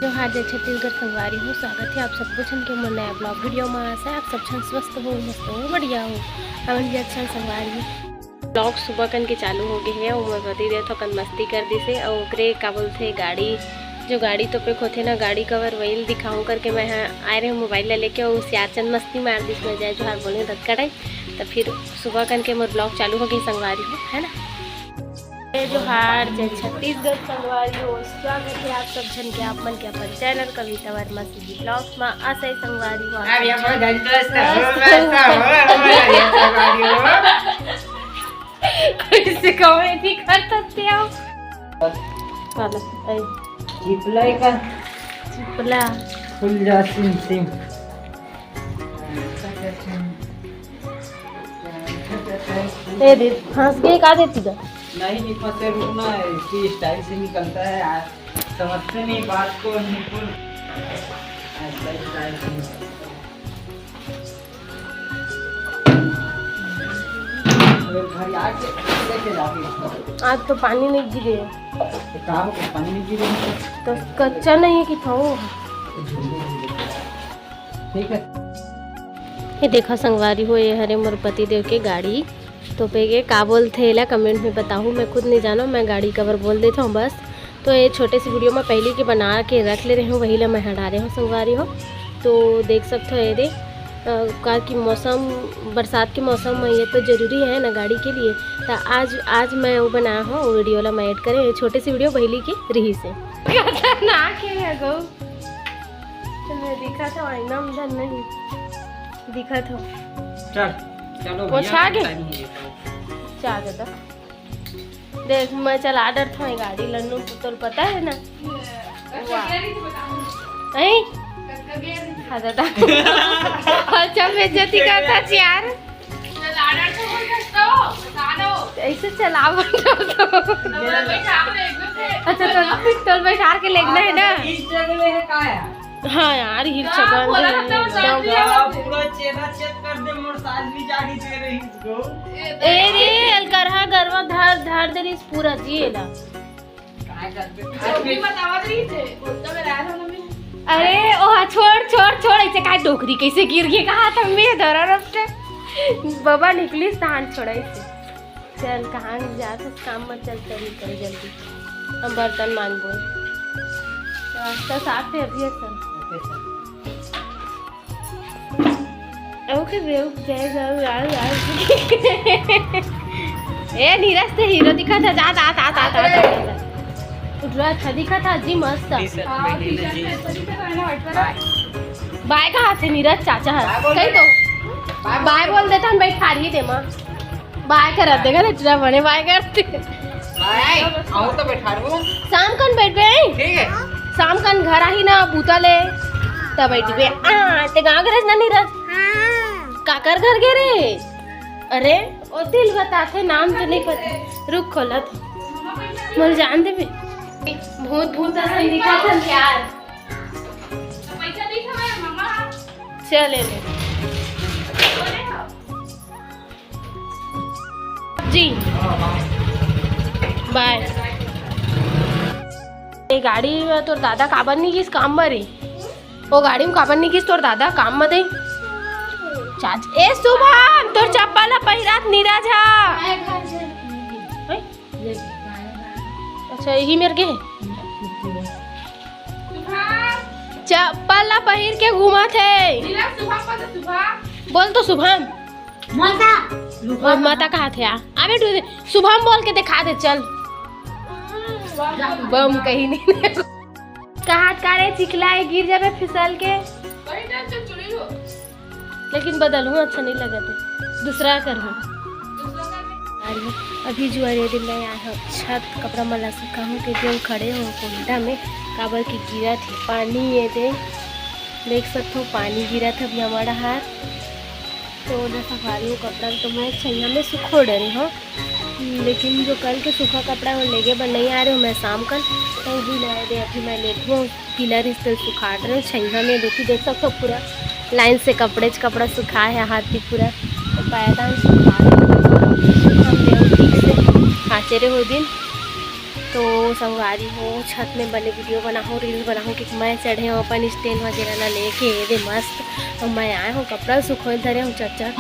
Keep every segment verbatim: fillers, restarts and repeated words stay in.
जोहार जय छत्तीसगढ़ संगवारी हो, स्वागत है आप सबको झन के मोर नया ब्लॉग वीडियो में। आशा है आप सब झन स्वस्थ हो, मस्त हो, बढ़िया हो। हमन भी अच्छा संगवारी हो। ब्लॉग सुबह कन के चालू हो गए है, वो मोर पति देव थोकन मस्ती कर दिस है, और ओकरे का बोलथे गाड़ी, जो गाड़ी तो पे होथे ना, गाड़ी कवर वही दिखाऊं करके मैं हा आए रहे मोबाइल ला लेके, और सियारचंद मस्ती मार दिस, मैं जय जोहार बोले ततका टाइम। तो फिर सुबह कन के मोर ब्लॉग चालू हो गई संगवारी हो, है ना। जय जोहार, जय छत्तीसगढ़ संगवारी हो, स्वागत है आप सब झन के आप मन के अपन चैनल कविता वर्मा सीधी ब्लॉग्स में। आशा है संगवारी हो, आप अब ये सब बहुत झन दिलचस्प हो, स्वस्थ मस्त हो। हो, हो, हो, ये संगवारी हो। कैसे कॉमेडी कर सकते हो? चलो, ए। चिपलाई का चिपला। फूल जा सिम सिम। ए दे, फंस गई का देती गा? नहीं, नहीं फंसे, रुकना है, इसी स्टाइल से निकलता है यार, समझते नहीं बात को, बिल्कुल ऐसा स्टाइल से निकलता है। अगर घर आके लेके जाके आज तो पानी नहीं गिरे। तो का हो गया, पानी नहीं गिरे? तो कच्चा नहीं है कि था वो? ठीक है। ये देखा संगवारी हो, ये हरे मोर पति देव के गाड़ी। तो पे के का बोलथे एला, कमेंट में बताहू, मैं खुद नहीं जानो, मैं गाड़ी कवर बोल देता हूँ बस। तो ये छोटे से वीडियो में पहले के बना के रख ले रहे हूँ, वही ला मैं हटा रहे हूँ संगवारी हो। तो देख सकते हो ये दे, अ, का कि मौसम, बरसात के मौसम में ये तो जरूरी है ना गाड़ी के लिए। तो आज, आज मैं वो बनाया हूँ, वो वीडियो ला मैं ऐड करे, छोटे से वीडियो पहले के रही से। खतरनाक है गो। तुम्हें दिखा था आईना में धन नहीं दिखा था। चल, चलो वो भैया, छा गए? टाइम हो गया। छा गया था। देख, मैं चला डरथों ये गाड़ी, लन्नू, तोल पता है ना? वाह। नहीं? हाँ, दादा। अच्छा, बेइज्जती करता यार। ऐसे चलावत हो तो। अच्छा, तो, तो बैठार के लेगना है ना? इस जगह में है का यार? हाँ यार, हिल का चगन पूरा है, एकदम एकदम। पूरा चेहरा चेक कर दे, मोर सास भी जागी दे रही इसको। ए रे, अलकरहा गरवा धर, धर दे रही पूरा जी एला। काय करते? अभी बतावा रही थे, बोलता मैं रहा था ना मैं। अरे, ओ, छोड़, छोड़, छोड़, ऐसे काय डोकरी कैसे गिर गई, कहा था मैं धरा रखते। बाबा निकली स्थान छोड़ा इसे। चल, कहाँ जात हस? काम मत चल, चल निकल जल्दी, हम बर्तन मांजबो। रास्ता साफ है अभी ऐसा। ओके, रुक जाए, जाओ यार, यार। ए, नीरज, ते हीरो दिखा था, जा, जा, जा। उठरा अच्छा दिखा था जी, मस्त। बाय कहाँ से नीरज चाचा है? बाय बोल कहीं दे। तो बाय बोल देता, हम बैठा रही दे माँ। बाय कर देगा ना, इतना बने बाय करते। बाय, आओ तो बैठा लो। शाम कन बैठबे, ठीक है। शाम कन घर आही ना, बूता ले, तब बैठबे। आ, ते गाँव गरज ना नीरज? हाँ। काकर घर गे रे? अरे, ओ दिल बताथे, नाम तो नहीं पता। रुक, खोलत। मोल जान देबे। भूत, भूत असन दिखत हन यार। चल, ले। जी। बाय। ये गाड़ी में तोर दादा काबर नहीं गिस काम में रे? वो गाड़ी में काबर नहीं गिस तोर दादा काम में दे? चाच-, ए शुभम, तोर चप्पल ला पहिरात नीरज हा। हैं? अच्छा, यही मेर गे हे। चप्पल ला पहिर के घूमत हे। बोल तो शुभम। ममता। और माता कहा थे आ? अबे तू शुभम बोल के दिखा दे, चल। बम कहीं नहीं। कहा का रे चिखला है, गिर जाबे फिसल के। लेकिन बदलहूँ अच्छा नहीं लगत है, दूसरा करहूँ। अभी जुआरे दिन में यहाँ छत कपड़ा मला सुखाहूँ के जो खड़े हो कोंटा में, काबर की गिरत हे पानी। ये दे, देख सकते हो पानी गिरत हे अभी हमारा हाथ। तो ओला संभालूँ कपड़ा ल तो मैं छइहाँ में सुखो डरे हव, लेकिन जो कल के सूखा कपड़ा हे वो लेगे बर नइ आय रहेंव मैं शाम कन, तो उही ला दे अभी मैं लेगहूँ, गीला रहिस तेला सुखा डरे हव छइहाँ में। देखी देख सकत हव पूरा लाइन से कपड़ेच कपड़ा सुखा हे, हाथ भी पूरा तो पायदान सुखा डरे हव। हम देव ठीक से खाचे रहे हो दिन। तो संगवारी हो, छत में बने वीडियो बनाहूँ, रील्स बनाहूँ कि मैं चढ़े हूँ अपन स्टैंड वगैरह ला लेके, एदे मस्त। और मैं आए हूँ, कपड़ा सुखोए धरे हूँ चट चट,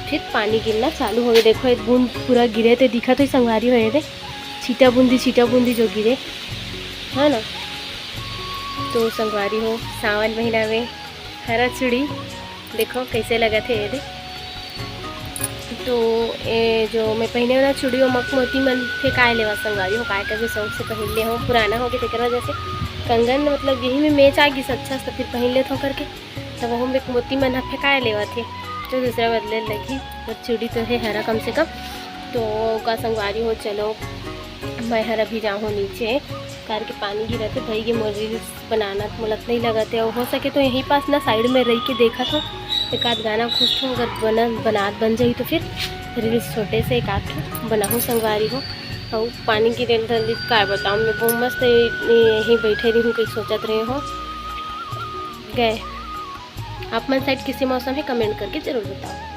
फिर पानी गिरना चालू हो गया। देखो, एक बूंद पूरा गिरे ते दिखत होही संगवारी हो, एदे छीटा बूंदी, छीटा बूंदी जो गिरे, है ना। तो संगवारी हो, सावन महीना में हरा चूड़ी देखो कैसे लगत हे एदे। तो ए जो मैं पहिने वाला चूड़ी, ओ मक मोती मन फेंकाए लेवा संगवारी हो, काय करके शौक से पहिन ले हो, पुराना हो गए तेकर वजह से। कंगन मतलब यही में मैच आ गिस अच्छा से, तो फिर पहिन लेत हो करके, तब ओहू में मोती मन ह फेंकाए लेवत हे, तो दूसरा बदले लगही। और चूड़ी तो है हरा कम से कम। तो का संगवारी हो, चलो मैं हर अभी जाहूँ नीचे, कार के पानी गिरत हे, भई के मोर रील्स बनाना मोला नहीं लगत है। और हो सके तो यहीं पास ना साइड में रह के देखत हो, एक आध गाना खुश हो, अगर बना बनात बन जाही तो फिर रील्स छोटे से एक आध ठो बनाहूँ संगवारी हो। और पानी गिरे धर ली, काय बताऊँ मैं, बहुत मस्त ये- ये यहीं बैठे रही हूँ, कहीं सोचत रहे हो गए। आप मन साइड किसी मौसम है, कमेंट करके जरूर बताओ।